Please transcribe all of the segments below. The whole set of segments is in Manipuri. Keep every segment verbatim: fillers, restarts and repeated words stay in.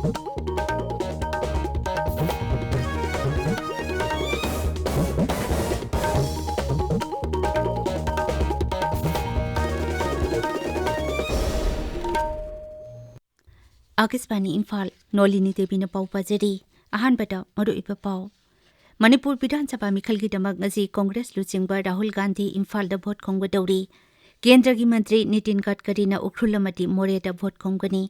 ꯑꯥꯀꯥꯁꯕꯥꯅꯤ ꯏꯝꯐꯥꯜ, ꯅꯣꯂꯤꯅꯤ ꯗꯦꯕꯤꯅ ꯄꯥꯎ ꯄꯥꯖꯔꯤ꯫ ꯑꯍꯥꯟꯕꯗ ꯃꯔꯨꯑꯣꯏꯕ ꯄꯥꯎ꯫ ꯃꯅꯤꯄꯨꯔ ꯕꯤꯙꯥꯟ ꯁꯚꯥ ꯃꯤꯈꯜꯒꯤꯗꯃꯛ ꯉꯁꯤ ꯀꯣꯡꯒ꯭ꯔꯦꯁ ꯂꯨꯆꯤꯡꯕ ꯔꯥꯍꯨꯜ ꯒꯥꯟꯙꯤ ꯏꯝꯐꯥꯜꯗ ꯚꯣꯠ ꯈꯣꯝꯒꯗꯧꯔꯤ꯫ ꯀꯦꯟꯗ꯭ꯔꯒꯤ ꯃꯟꯇ꯭ꯔꯤ ꯅꯤꯇꯤꯟ ꯒꯗꯀꯔꯤꯅ ꯎꯈ꯭ꯔꯨꯜ ꯑꯃꯗꯤ ꯃꯣꯔꯦꯗ ꯚꯣꯠ ꯈꯣꯝꯒꯅꯤ꯫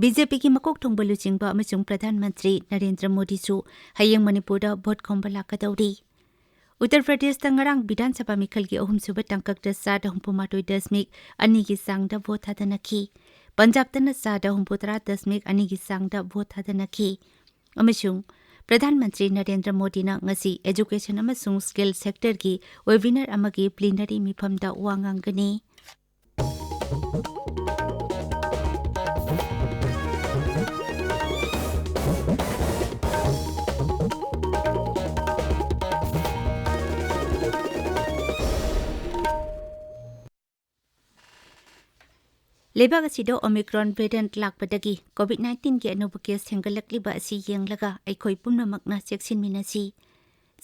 ꯕꯤ ꯖꯦ ꯄꯤꯒꯤ ꯃꯀꯣꯛ ꯊꯣꯡꯕ ꯂꯨꯆꯤꯡꯕ ꯑꯃꯁꯨꯡ ꯄ꯭ꯔꯙꯥꯟ ꯃꯟꯇ꯭ꯔꯤ ꯅꯔꯦꯟꯗ꯭ꯔ ꯃꯣꯗꯤꯁꯨ ꯍꯌꯦꯡ ꯃꯅꯤꯄꯨꯔꯗ ꯚꯣꯠ ꯈꯣꯝꯕ ꯂꯥꯛꯀꯗꯧꯔꯤ꯫ ꯎꯠꯇꯔ ꯄ꯭ꯔꯗꯦꯁꯇ ꯉꯔꯥꯡ ꯕꯤꯙꯥꯟ ꯁꯚꯥ ꯃꯤꯈꯜꯒꯤ ꯑꯍꯨꯝꯁꯨꯕ ꯇꯥꯡꯀꯛꯇ ꯆꯥꯗ ꯍꯨꯝꯐꯨꯃꯥꯊꯣꯏ ꯗꯁꯃꯤꯛ ꯑꯅꯤꯒꯤ ꯆꯥꯡꯗ ꯚꯣꯠ ꯊꯥꯗꯅꯈꯤ꯫ ꯄꯟꯖꯥꯕꯇꯅ ꯆꯥꯗ ꯍꯨꯝꯐꯨꯇꯔꯥ ꯗꯁꯃꯤꯛ ꯑꯅꯤꯒꯤ ꯆꯥꯡꯗ ꯚꯣꯠ ꯊꯥꯗꯅꯈꯤ꯫ ꯑꯃꯁꯨꯡ ꯄ꯭ꯔꯙꯥꯟ ꯃꯟꯇ꯭ꯔꯤ ꯅꯔꯦꯟꯗ꯭ꯔ ꯃꯣꯗꯤꯅ ꯉꯁꯤ education ꯑꯃꯁꯨꯡ skill sectorꯒꯤ webinar ꯑꯃꯒꯤ plenary ꯃꯤꯐꯝꯗ ꯋꯥ ꯉꯥꯡꯒꯅꯤ꯫ ꯂꯩꯕꯥꯛ ꯑꯁꯤꯗ Omicron variant ꯂꯥꯛꯄꯗꯒꯤ COVID nineteenꯒꯤ ꯑꯅꯧꯕ case ꯍꯦꯟꯒꯠꯂꯛꯂꯤꯕ ꯑꯁꯤ ꯌꯦꯡꯂꯒ ꯑꯩꯈꯣꯏ ꯄꯨꯝꯅꯃꯛꯅ ꯆꯦꯛꯁꯤꯟꯃꯤꯟꯅꯁꯤ꯫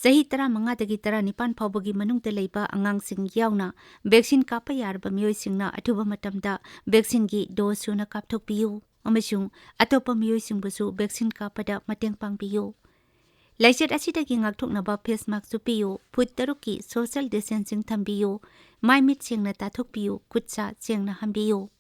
ꯆꯍꯤ ꯇꯔꯥꯃꯉꯥꯗꯒꯤ ꯇꯔꯥꯅꯤꯄꯥꯟ ꯐꯥꯎꯕꯒꯤ ꯃꯅꯨꯡꯗ ꯂꯩꯕ ꯑꯉꯥꯡꯁꯤꯡ ꯌꯥꯎꯅ vaccine ꯀꯥꯞꯄ ꯌꯥꯔꯕ ꯃꯤꯑꯣꯏꯁꯤꯡꯅ ꯑꯊꯨꯕ ꯃꯇꯝꯗ vaccineꯒꯤ dose ꯁꯨꯅ ꯀꯥꯞꯊꯣꯛꯄꯤꯌꯨ ꯑꯃꯁꯨꯡ ꯑꯇꯣꯞꯄ ꯃꯤꯑꯣꯏꯁꯤꯡꯕꯨꯁꯨ vaccine ꯀꯥꯞꯄꯗ ꯃꯇꯦꯡ ꯄꯥꯡꯕꯤꯌꯨ꯫ ꯂꯥꯏꯆꯠ ꯑꯁꯤꯗꯒꯤ ꯉꯥꯛꯊꯣꯛꯅꯕ face mask ꯎꯞꯄꯤꯌꯨ, ꯐꯨꯠ ꯇꯔꯨꯛꯀꯤ social distancing ꯊꯝꯕꯤꯌꯨ, ꯃꯥꯏ ꯃꯤꯠ ꯁꯦꯡꯅ ꯇꯥꯊꯣꯛꯄꯤꯌꯨ, ꯈꯨꯠ ꯁꯥ ꯁꯦꯡꯅ ꯍꯥꯝꯕꯤꯌꯨ꯫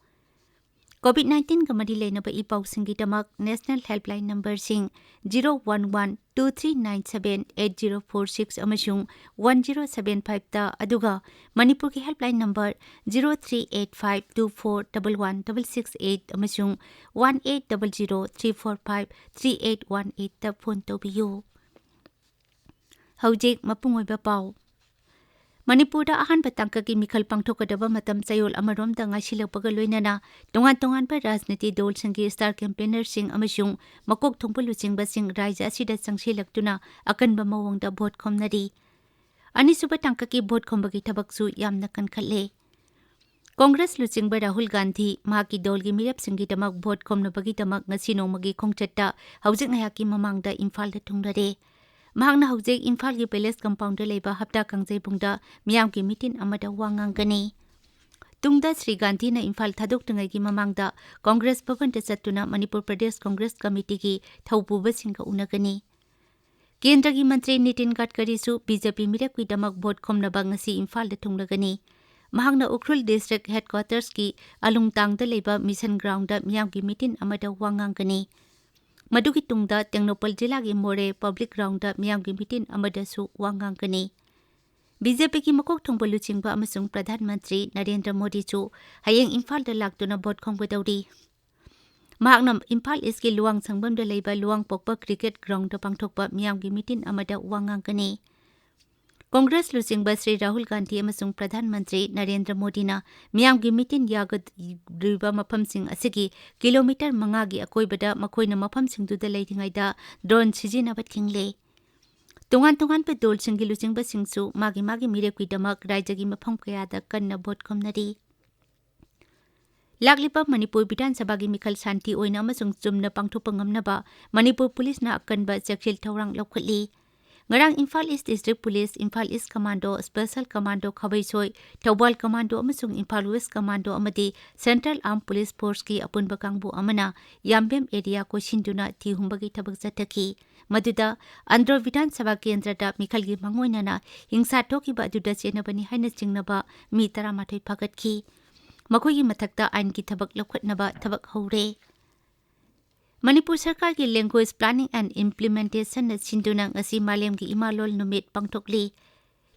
COVID nineteenꯒ ꯃꯔꯤ ꯂꯩꯅꯕ E ꯄꯥꯎꯁꯤꯡꯒꯤꯗꯃꯛ national helpline numberꯁꯤꯡ zero one one two three nine seven eight zero four six ꯑꯃꯁꯨꯡ one zero seven fiveꯇ, ꯑꯗꯨꯒ ꯃꯅꯤꯄꯨꯔꯒꯤ helpline number zero three eight five two four double one double six eight ꯑꯃꯁꯨꯡ one eight double zero three four five three eight one eightꯇ phone ꯇꯧꯕꯤꯌꯨ꯫ ꯍꯧꯖꯤꯛ ꯃꯄꯨꯡ ꯑꯣꯏꯕ ꯄꯥꯎ꯫ ꯃꯅꯤꯄꯨꯔꯗ ꯑꯍꯥꯟꯕ ꯇꯥꯡꯀꯛꯀꯤ ꯃꯤꯈꯜ ꯄꯥꯡꯊꯣꯛꯀꯗꯕ ꯃꯇꯝ ꯆꯌꯣꯜ ꯑꯃꯔꯣꯝꯗ ꯉꯥꯏꯁꯤꯜꯂꯛꯄꯒ ꯂꯣꯏꯅꯅ ꯇꯣꯉꯥꯟ ꯇꯣꯉꯥꯟꯕ ꯔꯥꯖꯅꯤꯇꯤ ꯗꯜꯁꯤꯡꯒꯤ star campaignerꯁꯤꯡ ꯑꯃꯁꯨꯡ ꯃꯀꯣꯛ ꯊꯣꯡꯕ ꯂꯨꯆꯤꯡꯕꯁꯤꯡ ꯔꯥꯖ꯭ꯌ ꯑꯁꯤꯗ ꯆꯪꯁꯤꯜꯂꯛꯇꯨꯅ ꯑꯀꯟꯕ ꯃꯑꯣꯡꯗ ꯚꯣꯠ ꯈꯣꯝꯅꯔꯤ꯫ ꯑꯅꯤꯁꯨꯕ ꯇꯥꯡꯀꯛꯀꯤ ꯚꯣꯠ ꯈꯣꯝꯕꯒꯤ ꯊꯕꯛꯁꯨ ꯌꯥꯝꯅ ꯀꯟꯈꯠꯂꯦ꯫ ꯀꯣꯡꯒ꯭ꯔꯦꯁ ꯂꯨꯆꯤꯡꯕ ꯔꯥꯍꯨꯜ ꯒꯥꯟꯙꯤ ꯃꯍꯥꯛꯀꯤ ꯗꯜꯒꯤ ꯃꯤꯔꯦꯞꯁꯤꯡꯒꯤꯗꯃꯛ ꯚꯣꯠ ꯈꯣꯝꯅꯕꯒꯤꯗꯃꯛ ꯉꯁꯤ ꯅꯣꯡꯃꯒꯤ ꯈꯣꯡꯆꯠꯇ ꯍꯧꯖꯤꯛ ꯉꯥꯏꯍꯥꯛꯀꯤ ꯃꯃꯥꯡꯗ ꯏꯝꯐꯥꯜꯗ ꯊꯨꯡꯂꯔꯦ꯫ ꯃꯍꯥꯛꯅ ꯍꯧꯖꯤꯛ ꯏꯝꯐꯥꯜꯒꯤ ꯄꯦꯂꯦꯁ ꯀꯝꯄꯥꯎꯟꯗ ꯂꯩꯕ ꯍꯞꯇꯥ ꯀꯥꯡꯖꯩꯕꯨꯡꯗ ꯃꯤꯌꯥꯝꯒꯤ ꯃꯤꯇꯤꯟ ꯑꯃꯗ ꯋꯥ ꯉꯥꯡꯒꯅꯤ꯫ ꯇꯨꯡꯗ ꯁ꯭ꯔꯤ ꯒꯥꯟꯙꯤꯅ ꯏꯝꯐꯥꯜ ꯊꯥꯗꯣꯛꯇ꯭ꯔꯤꯉꯩꯒꯤ ꯃꯃꯥꯡꯗ ꯀꯣꯡꯒ꯭ꯔꯦꯁ ꯚꯕꯟꯗ ꯆꯠꯇꯨꯅ ꯃꯅꯤꯄꯨꯔ ꯄ꯭ꯔꯗꯦꯁ ꯀꯣꯡꯒ꯭ꯔꯦꯁ ꯀꯃꯤꯇꯤꯒꯤ ꯊꯧꯄꯨꯕꯁꯤꯡꯒ ꯎꯅꯒꯅꯤ꯫ ꯀꯦꯟꯗ꯭ꯔꯒꯤ ꯃꯟꯇ꯭ꯔꯤ ꯅꯤꯇꯤꯟ ꯒꯗꯀꯔꯤꯁꯨ ꯕꯤ ꯖꯦ ꯄꯤ ꯃꯤꯔꯦꯞꯀꯤꯗꯃꯛ ꯚꯣꯠ ꯈꯣꯝꯅꯕ ꯉꯁꯤ ꯏꯝꯐꯥꯜꯗ ꯊꯨꯡꯂꯒꯅꯤ꯫ ꯃꯍꯥꯛꯅ ꯎꯈ꯭ꯔꯨꯜ ꯗꯤꯁꯇ꯭ꯔꯤꯛ ꯍꯦꯗꯀ꯭ꯋꯥꯇꯔꯁꯀꯤ ꯑꯂꯨꯡꯇꯥꯡꯗ ꯂꯩꯕ ꯃꯤꯁꯟ ꯒ꯭ꯔꯥꯎꯟꯗ ꯃꯤꯌꯥꯝꯒꯤ ꯃꯤꯇꯤꯟ ꯑꯃꯗ ꯋꯥ ꯉꯥꯡꯒꯅꯤ꯫ ꯃꯗꯨꯒꯤ ꯇꯨꯡꯗ ꯇꯦꯡꯅꯧꯄꯜ ꯖꯤꯂꯥꯒꯤ ꯃꯣꯔꯦ ꯄꯕ꯭ꯂꯤꯛ ꯒ꯭ꯔꯥꯎꯟꯗ ꯃꯤꯌꯥꯝꯒꯤ ꯃꯤꯇꯤꯟ ꯑꯃꯗꯁꯨ ꯋꯥ ꯉꯥꯡꯒꯅꯤ꯫ ꯕꯤ ꯖꯦ ꯄꯤꯒꯤ ꯃꯀꯣꯛ ꯊꯣꯡꯕ ꯂꯨꯆꯤꯡꯕ ꯑꯃꯁꯨꯡ ꯄ꯭ꯔꯙꯥꯟ ꯃꯟꯇ꯭ꯔꯤ ꯅꯔꯦꯟꯗ꯭ꯔ ꯃꯣꯗꯤꯁꯨ ꯍꯌꯦꯡ ꯏꯝꯐꯥꯜꯗ ꯂꯥꯛꯇꯨꯅ ꯚꯣꯠ ꯈꯣꯝꯒꯗꯧꯔꯤ꯫ ꯃꯍꯥꯛꯅ ꯏꯝꯐꯥꯜ ꯏꯁꯀꯤ ꯂꯨꯋꯥꯡ ꯁꯪꯕꯝꯗ ꯂꯩꯕ ꯂꯨꯋꯥꯡꯄꯣꯛꯄ ꯀ꯭ꯔꯤꯀꯦꯠ ꯒ꯭ꯔꯥꯎꯟꯗ ꯄꯥꯡꯊꯣꯛꯄ ꯃꯤꯌꯥꯝꯒꯤ ꯃꯤꯇꯤꯟ ꯑꯃꯗ ꯋꯥ ꯉꯥꯡꯒꯅꯤ꯫ ꯀꯣꯡꯒ꯭ꯔꯦꯁ ꯂꯨꯆꯤꯡꯕ ꯁ꯭ꯔꯤ ꯔꯥꯍꯨꯜ ꯒꯥꯟꯙꯤ ꯑꯃꯁꯨꯡ ꯄ꯭ꯔꯙꯥꯟ ꯃꯟꯇ꯭ꯔꯤ ꯅꯔꯦꯟꯗ꯭ꯔ ꯃꯣꯗꯤꯅ ꯃꯤꯌꯥꯝꯒꯤ ꯃꯤꯇꯤꯟ ꯌꯥꯒꯗꯧꯔꯤꯕ ꯃꯐꯝꯁꯤꯡ ꯑꯁꯤꯒꯤ ꯀꯤꯂꯣꯃꯤꯇꯔ ꯃꯉꯥꯒꯤ ꯑꯀꯣꯏꯕꯗ ꯃꯈꯣꯏꯅ ꯃꯐꯝꯁꯤꯡꯗꯨꯗ ꯂꯩꯔꯤꯉꯩꯗ ꯗ꯭ꯔꯣꯟ ꯁꯤꯖꯤꯟꯅꯕ ꯊꯤꯡꯂꯦ꯫ ꯇꯣꯉꯥꯟ ꯇꯣꯉꯥꯟꯕ ꯗꯜꯁꯤꯡꯒꯤ ꯂꯨꯆꯤꯡꯕꯁꯤꯡꯁꯨ ꯃꯥꯒꯤ ꯃꯥꯒꯤ ꯃꯤꯔꯦꯞꯀꯤꯗꯃꯛ ꯔꯥꯖ꯭ꯌꯒꯤ ꯃꯐꯝ ꯀꯌꯥꯗ ꯀꯟꯅ ꯚꯣꯠ ꯈꯣꯝꯅꯔꯤ꯫ ꯂꯥꯛꯂꯤꯕ ꯃꯅꯤꯄꯨꯔ ꯕꯤꯙꯥꯟ ꯁꯚꯥꯒꯤ ꯃꯤꯈꯜ ꯁꯥꯟꯇꯤ ꯑꯣꯏꯅ ꯑꯃꯁꯨꯡ ꯆꯨꯝꯅ ꯄꯥꯡꯊꯣꯛꯄ ꯉꯝꯅꯕ ꯃꯅꯤꯄꯨꯔ ꯄꯨꯂꯤꯁꯅ ꯑꯀꯟꯕ ꯆꯦꯛꯁꯤꯜ ꯊꯧꯔꯥꯡ ꯂꯧꯈꯠꯂꯤ꯫ ꯉꯔꯥꯡ Imphal east district police, Imphal east commando, special commando Khabeisoi, Thoubal commando ꯑꯃꯁꯨꯡ ꯏꯝꯐꯥꯜ ꯋꯦꯁ ꯀꯃꯥꯟꯗꯣ ꯑꯃꯗꯤ ꯁꯦꯟꯇ꯭ꯔꯦꯜ ꯑꯥꯔꯝ ꯄꯨꯂꯤꯁ ꯐꯣꯔꯁꯀꯤ ꯑꯄꯨꯟꯕ ꯀꯥꯡꯕꯨ ꯑꯃꯅ ꯌꯥꯝꯕꯦꯝ ꯑꯦꯔꯤꯌꯥ ꯀꯣꯏꯁꯤꯟꯗꯨꯅ ꯊꯤ ꯍꯨꯝꯕꯒꯤ ꯊꯕꯛ ꯆꯠꯊꯈꯤ꯫ ꯃꯗꯨꯗ ꯑꯟꯗ꯭ꯔꯣ ꯕꯤꯙꯥꯟ ꯁꯚꯥ ꯀꯦꯟꯗ꯭ꯔꯗ ꯃꯤꯈꯜꯒꯤ ꯃꯥꯡꯑꯣꯏꯅꯅ ꯍꯤꯡꯁꯥ ꯊꯣꯛꯈꯤꯕ ꯑꯗꯨꯗ ꯆꯦꯟꯅꯕꯅꯤ ꯍꯥꯏꯅ ꯆꯤꯡꯅꯕ ꯃꯤ ꯇꯔꯥꯃꯥꯊꯣꯏ ꯐꯥꯒꯠꯈꯤ꯫ ꯃꯈꯣꯏꯒꯤ ꯃꯊꯛꯇ ꯑꯥꯏꯟꯒꯤ ꯊꯕꯛ ꯂꯧꯈꯠꯅꯕ ꯊꯕꯛ ꯍꯧꯔꯦ꯫ ꯃꯅꯤꯄꯨꯔ ꯁꯔꯀꯥꯔꯒꯤ Language Planning and Implementation ꯅ ꯁꯤꯟꯗꯨꯅ ꯉꯁꯤ ꯃꯥꯂꯦꯝꯒꯤ ꯏꯃꯥ ꯂꯣꯜ ꯅꯨꯃꯤꯠ ꯄꯥꯡꯊꯣꯛꯂꯤ꯫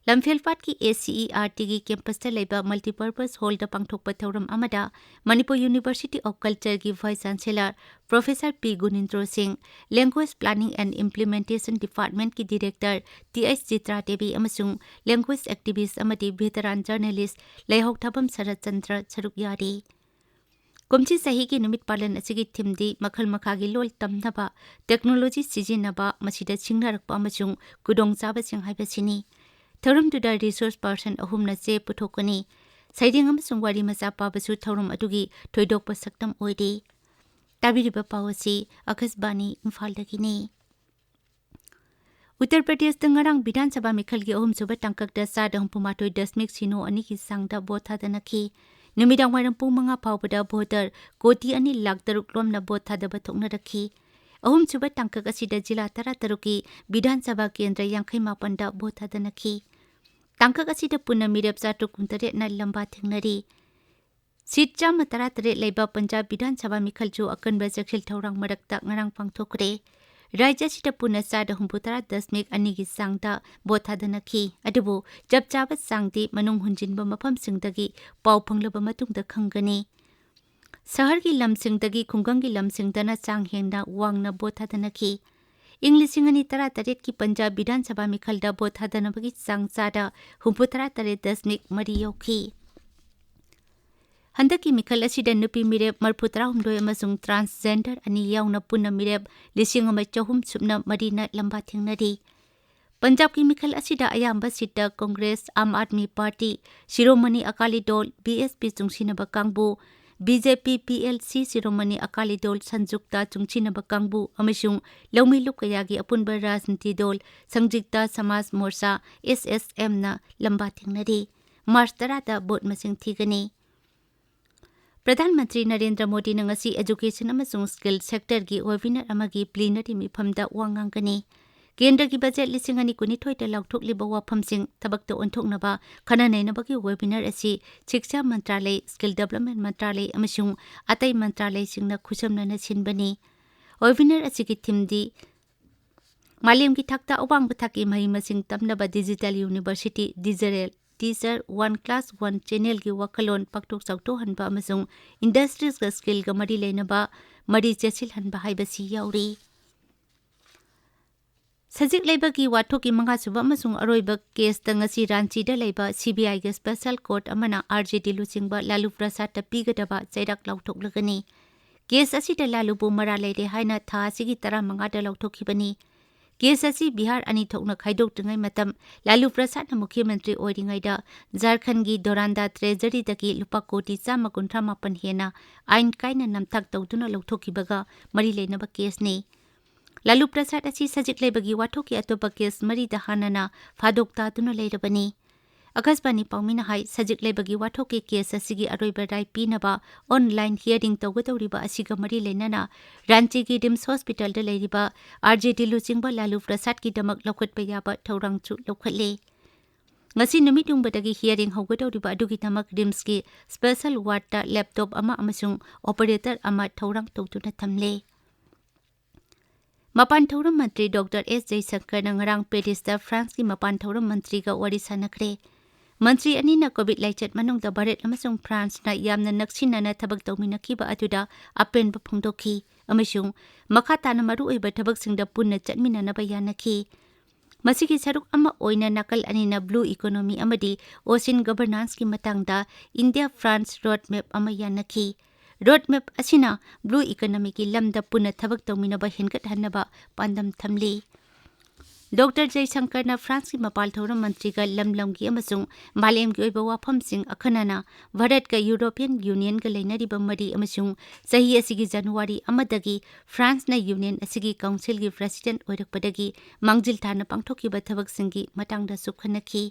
ꯂꯝꯐꯦꯜꯄꯥꯠꯀꯤ ꯑꯦ ꯁꯤ ꯏ ꯑꯥꯔ ꯇꯤꯒꯤ ꯀꯦꯝꯄꯁꯇ ꯂꯩꯕ ꯃꯜꯇꯤꯄꯔꯄꯁ ꯍꯣꯜꯗ ꯄꯥꯡꯊꯣꯛꯄ ꯊꯧꯔꯝ ꯑꯃꯗ ꯃꯅꯤꯄꯨꯔ ꯌꯨꯅꯤꯚꯔꯁꯤꯇꯤ ꯑꯣꯐ ꯀꯜꯆꯔꯒꯤ ꯚꯥꯏꯁ ꯆꯥꯟꯁꯦꯂꯔ ꯄ꯭ꯔꯣꯐꯦꯁꯔ ꯄꯤ ꯒꯨꯅꯤꯟꯗ꯭ꯔꯣ ꯁꯤꯡ, Language Planning and Implementation Department ꯀꯤ director T H Chitra Devi ꯑꯃꯁꯨꯡ ꯂꯦꯡꯒ꯭ꯋꯦꯖ ꯑꯦꯛꯇꯤꯚꯤꯁ ꯑꯃꯗꯤ ꯚꯦꯇꯔꯥꯟ ꯖꯔꯅꯦꯂꯤꯁ꯭ꯠ ꯂꯩꯍꯧꯊꯥꯕꯝ ꯁꯔꯠ ꯆꯟꯗ꯭ꯔ ꯁꯔꯨꯛ ꯌꯥꯔꯤ꯫ ꯀꯨꯝꯁꯤ ꯆꯍꯤꯒꯤ ꯅꯨꯃꯤꯠ ꯄꯥꯂꯟ ꯑꯁꯤꯒꯤ ꯊꯤꯝꯗꯤ ꯃꯈꯜ ꯃꯈꯥꯒꯤ ꯂꯣꯜ ꯇꯝꯅꯕ, ꯇꯦꯛꯅꯣꯂꯣꯖꯤ ꯁꯤꯖꯤꯟꯅꯕ, ꯃꯁꯤꯗ ꯁꯤꯡꯅꯔꯛꯄ ꯑꯃꯁꯨꯡ ꯈꯨꯗꯣꯡꯆꯥꯕꯁꯤꯡ ꯍꯥꯏꯕꯁꯤꯅꯤ꯫ ꯊꯧꯔꯝꯗꯨꯗ ꯔꯤꯁꯣꯔꯁ ꯄꯥꯔꯁꯟ ꯑꯍꯨꯝꯅ ꯆꯦ ꯄꯨꯊꯣꯛꯀꯅꯤ꯫ ꯁꯩꯔꯦꯡ ꯑꯃꯁꯨꯡ ꯋꯥꯔꯤ ꯃꯆꯥ ꯄꯥꯕꯁꯨ ꯊꯧꯔꯝ ꯑꯗꯨꯒꯤ ꯊꯣꯏꯗꯣꯛꯄ ꯁꯛꯇꯝ ꯑꯣꯏꯔꯤ꯫ ꯇꯥꯕꯤꯔꯤꯕ ꯄꯥꯎ ꯑꯁꯤ ꯑꯥꯀꯥꯁꯕꯥꯅꯤ ꯏꯝꯐꯥꯜꯗꯒꯤꯅꯤ꯫ ꯎꯠꯇꯔ ꯄ꯭ꯔꯗꯦꯁꯇ ꯉꯔꯥꯡ ꯕꯤꯙꯥꯟ ꯁꯚꯥ ꯃꯤꯈꯜꯒꯤ ꯑꯍꯨꯝꯁꯨꯕ ꯇꯥꯡꯀꯛꯇ ꯆꯥꯗ ꯍꯨꯝꯐꯨ ꯃꯥꯊꯣꯏ ꯗꯁꯃꯤꯛ ꯁꯤꯅꯣ ꯑꯅꯤꯒꯤ ꯆꯥꯡꯗ ꯚꯣꯠ ꯊꯥꯗꯅꯈꯤ꯫ ꯅꯨꯃꯤꯗꯥꯡ ꯋꯥꯏꯔꯝ ꯄꯨꯡ ꯃꯉꯥ ꯐꯥꯎꯕꯗ ꯚꯣꯇꯔ ꯀꯣꯇꯤ ꯑꯅꯤ ꯂꯥꯈ ꯇꯔꯨꯛ ꯂꯣꯝꯅ ꯚꯣꯠ ꯊꯥꯗꯕ ꯊꯣꯛꯅꯔꯛꯈꯤ꯫ ꯑꯍꯨꯝꯁꯨꯕ ꯇꯥꯡꯀꯛ ꯑꯁꯤꯗ ꯖꯤꯂꯥ ꯇꯔꯥꯇꯔꯨꯛꯀꯤ ꯕꯤꯙꯥꯟ ꯁꯚꯥ ꯀꯦꯟꯗ꯭ꯔ ꯌꯥꯡꯈꯩ ꯃꯥꯄꯟꯗ ꯚꯣꯠ ꯊꯥꯗꯅꯈꯤ꯫ ꯇꯥꯡꯀꯛ ꯑꯁꯤꯗ ꯄꯨꯟꯅ ꯃꯤꯔꯦꯞ ꯆꯥꯇ꯭ꯔꯨꯛ ꯀꯨꯟꯇꯔꯦꯠꯅ ꯂꯝꯕꯥ ꯊꯦꯡꯅꯔꯤ꯫ ꯁꯤꯠ ꯆꯥꯝꯃ ꯇꯔꯥꯇꯔꯦꯠ ꯂꯩꯕ ꯄꯟꯖꯥꯕ ꯕꯤꯙꯥꯟ ꯁꯚꯥ ꯃꯤꯈꯜꯁꯨ ꯑꯀꯟꯕ ꯆꯦꯛꯁꯤꯜ ꯊꯧꯔꯥꯡ ꯃꯔꯛꯇ ꯉꯔꯥꯡ ꯄꯥꯡꯊꯣꯛꯈ꯭ꯔꯦ꯫ ꯔꯥꯖ꯭ꯌ ꯑꯁꯤꯗ ꯄꯨꯟꯅ ꯆꯥꯗ ꯍꯨꯝꯐꯨꯇꯔꯥ ꯗꯁꯃꯤꯛ ꯑꯅꯤꯒꯤ ꯆꯥꯡꯗ ꯚꯣꯠ ꯊꯥꯗꯅꯈꯤ꯫ ꯑꯗꯨꯕꯨ ꯆꯞ ꯆꯥꯕ ꯆꯥꯡꯗꯤ ꯃꯅꯨꯡ ꯍꯨꯟꯖꯤꯟꯕ ꯃꯐꯝꯁꯤꯡꯗꯒꯤ ꯄꯥꯎ ꯐꯪꯂꯕ ꯃꯇꯨꯡꯗ ꯈꯪꯒꯅꯤ꯫ ꯁꯍꯔꯒꯤ ꯂꯝꯁꯤꯡꯗꯒꯤ ꯈꯨꯡꯒꯪꯒꯤ ꯂꯝꯁꯤꯡꯗꯅ ꯆꯥꯡ ꯍꯦꯟꯅ ꯋꯥꯡꯅ ꯚꯣꯠ ꯊꯥꯗꯅꯈꯤ꯫ ꯏꯪ ꯂꯤꯁꯤꯡ ꯑꯅꯤ ꯇꯔꯥꯇꯔꯦꯠꯀꯤ ꯄꯟꯖꯥꯕ ꯕꯤꯙꯥꯟ ꯁꯚꯥ ꯃꯤꯈꯜꯗ ꯚꯣꯠ ꯊꯥꯗꯅꯕꯒꯤ ꯆꯥꯡ ꯆꯥꯗ ꯍꯨꯝꯐꯨꯇꯔꯥ ꯇꯔꯦꯠ ꯗꯁꯃꯤꯛ ꯃꯔꯤ ꯌꯧꯈꯤ꯫ ꯍꯟꯗꯛꯀꯤ ꯃꯤꯈꯜ ꯑꯁꯤꯗ ꯅꯨꯄꯤ ꯃꯤꯔꯦꯞ ꯃꯔꯤꯐꯨꯇꯔꯥꯍꯨꯝꯗꯣꯏ ꯑꯃꯁꯨꯡ transgender ꯑꯅꯤ ꯌꯥꯎꯅ ꯄꯨꯟꯅ ꯃꯤꯔꯦꯞ ꯂꯤꯁꯤꯡ ꯑꯃ ꯆꯍꯨꯝ ꯁꯨꯞꯅ ꯃꯔꯤꯅ ꯂꯝꯕꯥ ꯊꯦꯡꯅꯔꯤ꯫ ꯄꯟꯖꯥꯕꯀꯤ ꯃꯤꯈꯜ ꯑꯁꯤꯗ ꯑꯌꯥꯝꯕ ꯁꯤꯠꯇ ꯀꯪꯒ꯭ꯔꯦꯁ, ꯑꯥꯝ ꯑꯥꯗꯃꯤ ꯄꯥꯔꯇꯤ, ꯁꯤꯔꯣꯃꯅꯤ ꯑꯀꯥꯂꯤ ꯗꯣꯜ, BSP ꯆꯨꯡꯁꯤꯟꯅꯕ ꯀꯥꯡꯕꯨ, BJP, PLC, ꯁꯤꯔꯣꯃꯅꯤ ꯑꯀꯥꯂꯤ ꯗꯣꯜ, ꯁꯟꯖꯨꯛꯇ ꯆꯨꯡꯁꯤꯟꯅꯕ ꯀꯥꯡꯕꯨ ꯑꯃꯁꯨꯡ ꯂꯧꯃꯤ ꯂꯨꯞ ꯀꯌꯥꯒꯤ ꯑꯄꯨꯟꯕ ꯔꯥꯖꯅꯤꯇꯤ ꯗꯣꯜ ꯁꯪꯖꯨꯛꯇ ꯁꯃꯥꯖ ꯃꯣꯔꯆꯥ, SSMꯅ ꯂꯝꯕꯥ ꯊꯦꯡꯅꯔꯤ꯫ ꯃꯥꯔꯆ ꯇꯔꯥꯗ ꯚꯣꯠ ꯃꯁꯤꯡ ꯊꯤꯒꯅꯤ꯫ ꯄ꯭ꯔꯙꯥꯟ ꯃꯟꯇ꯭ꯔꯤ ꯅꯔꯦꯟꯗ꯭ꯔ ꯃꯣꯗꯤꯅ ꯉꯁꯤ education ꯑꯃꯁꯨꯡ skill sectorꯒꯤ webinar ꯑꯃꯒꯤ plenary ꯃꯤꯐꯝꯗ ꯋꯥ ꯉꯥꯡꯒꯅꯤ꯫ ꯀꯦꯟꯗ꯭ꯔꯒꯤ ꯕꯖꯦꯠ ꯂꯤꯁꯤꯡ ꯑꯅꯤ ꯀꯨꯟꯅꯤꯊꯣꯏꯗ ꯂꯥꯎꯊꯣꯛꯂꯤꯕ ꯋꯥꯐꯝꯁꯤꯡ ꯊꯕꯛꯇ ꯑꯣꯟꯊꯣꯛꯅꯕ ꯈꯟꯅ ꯅꯩꯅꯕꯒꯤ webinar ꯑꯁꯤ ꯁꯤꯛꯁꯥ ꯃꯟꯇ꯭ꯔꯥꯂꯌ, skill development ꯃꯟꯇ꯭ꯔꯥꯂꯌ ꯑꯃꯁꯨꯡ ꯑꯇꯩ ꯃꯟꯇ꯭ꯔꯥꯂꯌꯁꯤꯡꯅ ꯈꯨꯠꯁꯝꯅꯅ ꯁꯤꯟꯕꯅꯤ꯫ Webinar ꯑꯁꯤꯒꯤ themeꯗꯤ ꯃꯥꯂꯦꯝꯒꯤ ꯊꯥꯛꯇ ꯑꯋꯥꯡꯕ ꯊꯥꯛꯀꯤ ꯃꯍꯩ ꯃꯁꯤꯡ ꯇꯝꯅꯕ digital university, digital teacher, one class one channelꯒꯤ ꯋꯥꯈꯜꯂꯣꯟ ꯄꯥꯛꯊꯣꯛ ꯆꯥꯎꯊꯣꯛꯍꯟꯕ ꯑꯃꯁꯨꯡ industriesꯒ skillꯒ ꯃꯔꯤ ꯂꯩꯅꯕ ꯃꯔꯤ ꯆꯦꯠꯁꯤꯜꯍꯟꯕ ꯍꯥꯏꯕꯁꯤ ꯌꯥꯎꯔꯤ꯫ ꯁꯖꯤꯛ ꯂꯩꯕꯒꯤ ꯋꯥꯊꯣꯛꯀꯤ ꯃꯉꯥꯁꯨꯕ ꯑꯃꯁꯨꯡ ꯑꯔꯣꯏꯕ caseꯇ ꯉꯁꯤ ꯔꯥꯟꯆꯤꯗ ꯂꯩꯕ CBIꯒꯤ special court ꯑꯃꯅ RJD ꯂꯨꯆꯤꯡꯕ ꯂꯥꯂꯨ ꯄ꯭ꯔꯁꯥꯗꯇ ꯄꯤꯒꯗꯕ ꯆꯩꯔꯥꯛ ꯂꯥꯎꯊꯣꯛꯂꯒꯅꯤ꯫ Case ꯑꯁꯤꯗ ꯂꯥꯂꯨꯕꯨ ꯃꯔꯥꯜ ꯂꯩꯔꯦ ꯍꯥꯏꯅ ꯊꯥ ꯑꯁꯤꯒꯤ ꯇꯔꯥꯃꯉꯥꯗ ꯂꯥꯎꯊꯣꯛꯈꯤꯕꯅꯤ꯫ ꯀꯦꯁ ꯑꯁꯤ ꯕꯤꯍꯥꯔ ꯑꯅꯤ ꯊꯣꯛꯅ ꯈꯥꯏꯗꯣꯛꯇ꯭ꯔꯤꯉꯩ ꯃꯇꯝ ꯂꯥꯂꯨ ꯄ꯭ꯔꯁꯥꯗꯅ ꯃꯨꯈ꯭ꯌ ꯃꯟꯇ꯭ꯔꯤ ꯑꯣꯏꯔꯤꯉꯩꯗ ꯖꯥꯔꯈꯟꯒꯤ ꯗꯣꯔꯥꯟꯗꯥ ꯇ꯭ꯔꯦꯖꯔꯤꯗꯒꯤ ꯂꯨꯄꯥ ꯀꯣꯇꯤ ꯆꯥꯝꯃ ꯀꯨꯟꯊ꯭ꯔꯥ ꯃꯥꯄꯟ ꯍꯦꯟꯅ ꯑꯥꯏꯟ ꯀꯥꯏꯅ ꯅꯝꯊꯥꯛ ꯇꯧꯗꯨꯅ ꯂꯧꯊꯣꯛꯈꯤꯕꯒ ꯃꯔꯤ ꯂꯩꯅꯕ ꯀꯦꯁꯅꯤ꯫ ꯂꯥꯂꯨ ꯄ꯭ꯔꯁꯥꯗ ꯑꯁꯤ ꯁꯖꯤꯛ ꯂꯩꯕꯒꯤ ꯋꯥꯊꯣꯛꯀꯤ ꯑꯇꯣꯞꯄ ꯀꯦꯁ ꯃꯔꯤꯗ ꯍꯥꯟꯅꯅ ꯐꯥꯗꯣꯛ ꯇꯥꯗꯨꯅ ꯂꯩꯔꯕꯅꯤ꯫ ꯑꯀꯥꯁꯕꯥꯅꯤ ꯄꯥꯎꯃꯤꯅ ꯍꯥꯏ, ꯁꯖꯤꯛ ꯂꯩꯕꯒꯤ ꯋꯥꯊꯣꯛꯀꯤ ꯀꯦꯁ ꯑꯁꯤꯒꯤ ꯑꯔꯣꯏꯕ ꯔꯥꯏ ꯄꯤꯅꯕ ꯑꯣꯟꯂꯥꯏꯟ ꯍꯤꯌꯔꯤꯡ ꯇꯧꯒꯗꯧꯔꯤꯕ ꯑꯁꯤꯒ ꯃꯔꯤ ꯂꯩꯅꯅ ꯔꯥꯟꯆꯤꯒꯤ ꯔꯤꯝꯁ ꯍꯣꯁꯄꯤꯇꯥꯜꯗ ꯂꯩꯔꯤꯕ ꯑꯥꯔ ꯖꯦ ꯗꯤ ꯂꯨꯆꯤꯡꯕ ꯂꯥꯂꯨ ꯄ꯭ꯔꯁꯥꯗꯀꯤꯗꯃꯛ ꯂꯧꯈꯠꯄ ꯌꯥꯕ ꯊꯧꯔꯥꯡꯁꯨ ꯂꯧꯈꯠꯂꯦ꯫ ꯉꯁꯤ ꯅꯨꯃꯤꯠ ꯌꯨꯡꯕꯗꯒꯤ ꯍꯤꯌꯔꯤꯡ ꯍꯧꯒꯗꯧꯔꯤꯕ ꯑꯗꯨꯒꯤꯗꯃꯛ ꯔꯤꯝꯁꯀꯤ ꯁ꯭ꯄꯦꯁꯦꯜ ꯋꯥꯔꯗꯇ ꯂꯦꯞꯇꯣꯞ ꯑꯃ ꯑꯃꯁꯨꯡ ꯑꯣꯄꯔꯦꯇꯔ ꯑꯃ ꯊꯧꯔꯥꯡ ꯇꯧꯗꯨꯅ ꯊꯝꯂꯦ꯫ ꯃꯄꯥꯟ ꯊꯧꯔꯝ ꯃꯟꯇ꯭ꯔꯤ ꯗꯣꯛꯇꯔ ꯑꯦꯁ ꯖꯌꯁꯪꯀꯔꯅ ꯉꯔꯥꯡ ꯄꯦꯔꯤꯁꯇ ꯐ꯭ꯔꯥꯟꯁꯀꯤ ꯃꯄꯥꯟ ꯊꯧꯔꯝ ꯃꯟꯇ꯭ꯔꯤꯒ ꯋꯥꯔꯤ ꯁꯥꯟꯅꯈ꯭ꯔꯦ꯫ ꯃꯟꯇ꯭ꯔꯤ ꯑꯅꯤꯅ ꯀꯣꯚꯤꯗ ꯂꯥꯏꯆꯠ ꯃꯅꯨꯡꯗ ꯚꯥꯔꯠ ꯑꯃꯁꯨꯡ ꯐ꯭ꯔꯥꯟꯁꯅ ꯌꯥꯝꯅ ꯅꯛꯁꯤꯟꯅꯅ ꯊꯕꯛ ꯇꯧꯃꯤꯟꯅꯈꯤꯕ ꯑꯗꯨꯗ ꯑꯄꯦꯟꯕ ꯐꯣꯡꯗꯣꯛꯈꯤ ꯑꯃꯁꯨꯡ ꯃꯈꯥ ꯇꯥꯅ ꯃꯔꯨꯑꯣꯏꯕ ꯊꯕꯛꯁꯤꯡꯗ ꯄꯨꯟꯅ ꯆꯠꯃꯤꯟꯅꯅꯕ ꯌꯥꯅꯈꯤ꯫ ꯃꯁꯤꯒꯤ ꯁꯔꯨꯛ ꯑꯃ ꯑꯣꯏꯅ ꯅꯥꯀꯜ ꯑꯅꯤꯅ ꯕ꯭ꯂꯨ ꯏꯀꯣꯅꯣꯃꯤ ꯑꯃꯗꯤ ꯑꯣꯁꯤꯟ ꯒꯚꯔꯅꯥꯟꯁꯀꯤ ꯃꯇꯥꯡꯗ ꯏꯟꯗꯤꯌꯥ ꯐ꯭ꯔꯥꯟꯁ ꯔꯣꯗ ꯃꯦꯞ ꯑꯃ ꯌꯥꯅꯈꯤ꯫ ꯔꯣꯗ ꯃꯦꯞ ꯑꯁꯤꯅ ꯕ꯭ꯂꯨ ꯏꯀꯣꯅꯣꯃꯤꯒꯤ ꯂꯝꯗ ꯄꯨꯟꯅ ꯊꯕꯛ ꯇꯧꯃꯤꯟꯅꯕ ꯍꯦꯟꯒꯠꯍꯟꯅꯕ ꯄꯥꯟꯗꯝ ꯊꯝꯂꯤ꯫ ꯗꯣꯛꯇꯔ ꯖꯌꯁꯪꯀꯔꯅ ꯐ꯭ꯔꯥꯟꯁꯀꯤ ꯃꯄꯥꯜ ꯊꯧꯔꯝ ꯃꯟꯇ꯭ꯔꯤꯒ ꯂꯝ ꯂꯝꯒꯤ ꯑꯃꯁꯨꯡ ꯃꯥꯂꯦꯝꯒꯤ ꯑꯣꯏꯕ ꯋꯥꯐꯝꯁꯤꯡ ꯑꯈꯟꯅꯅ ꯚꯥꯔꯠꯀ ꯌꯨꯔꯣꯄꯤꯌꯟ ꯌꯨꯅꯤꯌꯟꯒ ꯂꯩꯅꯔꯤꯕ ꯃꯔꯤ ꯑꯃꯁꯨꯡ ꯆꯍꯤ ꯑꯁꯤꯒꯤ ꯖꯅꯋꯥꯔꯤ ꯑꯃꯗꯒꯤ ꯐ꯭ꯔꯥꯟꯁꯅ ꯌꯨꯅꯤꯌꯟ ꯑꯁꯤꯒꯤ ꯀꯥꯎꯟꯁꯤꯜꯒꯤ ꯄ꯭ꯔꯁꯤꯗꯦꯟꯠ ꯑꯣꯏꯔꯛꯄꯗꯒꯤ ꯃꯥꯡꯖꯤꯜ ꯊꯥꯅ ꯄꯥꯡꯊꯣꯛꯈꯤꯕ ꯊꯕꯛꯁꯤꯡꯒꯤ ꯃꯇꯥꯡꯗꯁꯨ ꯈꯟꯅꯈꯤ꯫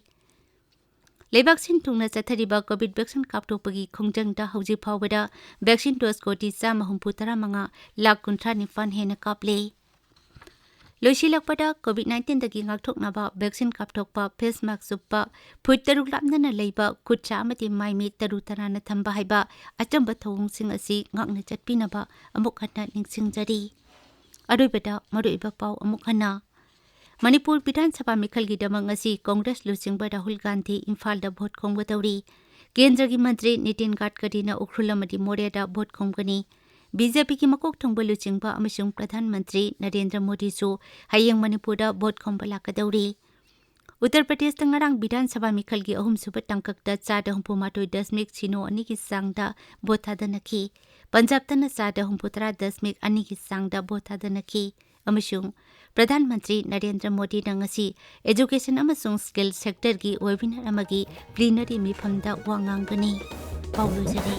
ꯂꯩꯕꯥꯛ ꯁꯤꯟ ꯊꯨꯡꯅ ꯆꯠꯊꯔꯤꯕ ꯀꯣꯚꯤꯗ ꯚꯦꯛꯁꯤꯟ ꯀꯥꯞꯊꯣꯛꯄꯒꯤ ꯈꯣꯡꯖꯪꯗ ꯍꯧꯖꯤꯛ ꯐꯥꯎꯕꯗ ꯚꯦꯛꯁꯤꯟ ꯗꯣꯁ ꯀꯣꯇꯤ ꯆꯥꯝꯃ ꯍꯨꯝꯐꯨ ꯇꯔꯥ ꯃꯉꯥ ꯂꯥꯈ ꯀꯨꯟꯊ꯭ꯔꯥ ꯅꯤꯄꯥꯟ ꯍꯦꯟꯅ ꯀꯥꯞꯂꯦ꯫ ꯂꯣꯏꯁꯤꯜꯂꯛꯄꯗ, ꯀꯣꯚꯤꯗ ꯅꯥꯏꯟꯇꯤꯟꯗꯒꯤ ꯉꯥꯛꯊꯣꯛꯅꯕ ꯚꯦꯛꯁꯤꯟ ꯀꯥꯞꯊꯣꯛꯄ, ꯐꯦꯁ ꯃꯥꯛꯁ ꯎꯞꯄ, ꯐꯨꯠ ꯇꯔꯨꯛ ꯂꯥꯞꯅꯅ ꯂꯩꯕ, ꯈꯨꯠ ꯁꯥ ꯑꯃꯗꯤ ꯃꯥꯏ ꯃꯤꯠ ꯇꯔꯨ ꯇꯅꯥꯟꯅ ꯊꯝꯕ ꯍꯥꯏꯕ ꯑꯆꯝꯕ ꯊꯧꯑꯣꯡꯁꯤꯡ ꯑꯁꯤ ꯉꯥꯛꯅ ꯆꯠꯄꯤꯅꯕ ꯑꯃꯨꯛ ꯍꯟꯅ ꯅꯤꯡꯁꯤꯡꯖꯔꯤ꯫ ꯑꯔꯣꯏꯕꯗ ꯃꯔꯨꯑꯣꯏꯕ ꯄꯥꯎ ꯑꯃꯨꯛ ꯍꯟꯅ꯫ ꯃꯅꯤꯄꯨꯔ ꯕꯤꯙꯥꯟ ꯁꯚꯥ ꯃꯤꯈꯜꯒꯤꯗꯃꯛ ꯉꯁꯤ ꯀꯣꯡꯒ꯭ꯔꯦꯁ ꯂꯨꯆꯤꯡꯕ ꯔꯥꯍꯨꯜ ꯒꯥꯟꯙꯤ ꯏꯝꯐꯥꯜꯗ ꯚꯣꯠ ꯈꯣꯝꯒꯗꯧꯔꯤ꯫ ꯀꯦꯟꯗ꯭ꯔꯒꯤ ꯃꯟꯇ꯭ꯔꯤ ꯅꯤꯇꯤꯟ ꯒꯗꯀꯔꯤꯅ ꯎꯈ꯭ꯔꯨꯜ ꯑꯃꯗꯤ ꯃꯣꯔꯦꯗ ꯚꯣꯠ ꯈꯣꯝꯒꯅꯤ꯫ ꯕꯤ ꯖꯦ ꯄꯤꯒꯤ ꯃꯀꯣꯛ ꯊꯣꯡꯕ ꯂꯨꯆꯤꯡꯕ ꯑꯃꯁꯨꯡ ꯄ꯭ꯔꯙꯥꯟ ꯃꯟꯇ꯭ꯔꯤ ꯅꯔꯦꯟꯗ꯭ꯔ ꯃꯣꯗꯤꯁꯨ ꯍꯌꯦꯡ ꯃꯅꯤꯄꯨꯔꯗ ꯚꯣꯠ ꯈꯣꯝꯕ ꯂꯥꯛꯀꯗꯧꯔꯤ꯫ ꯎꯠꯇꯔ ꯄ꯭ꯔꯗꯦꯁꯇ ꯉꯔꯥꯡ ꯕꯤꯙꯥꯟ ꯁꯚꯥ ꯃꯤꯈꯜꯒꯤ ꯑꯍꯨꯝꯁꯨꯕ ꯇꯥꯡꯀꯛꯇ ꯆꯥꯗ ꯍꯨꯝꯐꯨ ꯃꯥꯊꯣꯏ ꯗꯁꯃꯤꯛ ꯁꯤꯅꯣ ꯑꯅꯤꯒꯤ ꯆꯥꯡꯗ ꯚꯣꯠ ꯊꯥꯗꯅꯈꯤ꯫ ꯄꯟꯖꯥꯕꯇꯅ ꯆꯥꯗ ꯍꯨꯝꯐꯨ ꯇꯔꯥ ꯗꯁꯃꯤꯛ ꯑꯅꯤꯒꯤ ꯆꯥꯡꯗ ꯚꯣꯠ ꯊꯥꯗꯅꯈꯤ꯫ ꯑꯃꯁꯨꯡ ꯄ꯭ꯔꯙꯥꯟ ꯃꯟꯇ꯭ꯔꯤ ꯅꯔꯦꯟꯗ꯭ꯔ ꯃꯣꯗꯤꯅ ꯉꯁꯤ education ꯑꯃꯁꯨꯡ skill sectorꯒꯤ webinar ꯑꯃꯒꯤ plenary ꯃꯤꯐꯝꯗ ꯋꯥ ꯉꯥꯡꯒꯅꯤ꯫ ꯄꯥꯎ ꯂꯣꯏꯖꯔꯦ꯫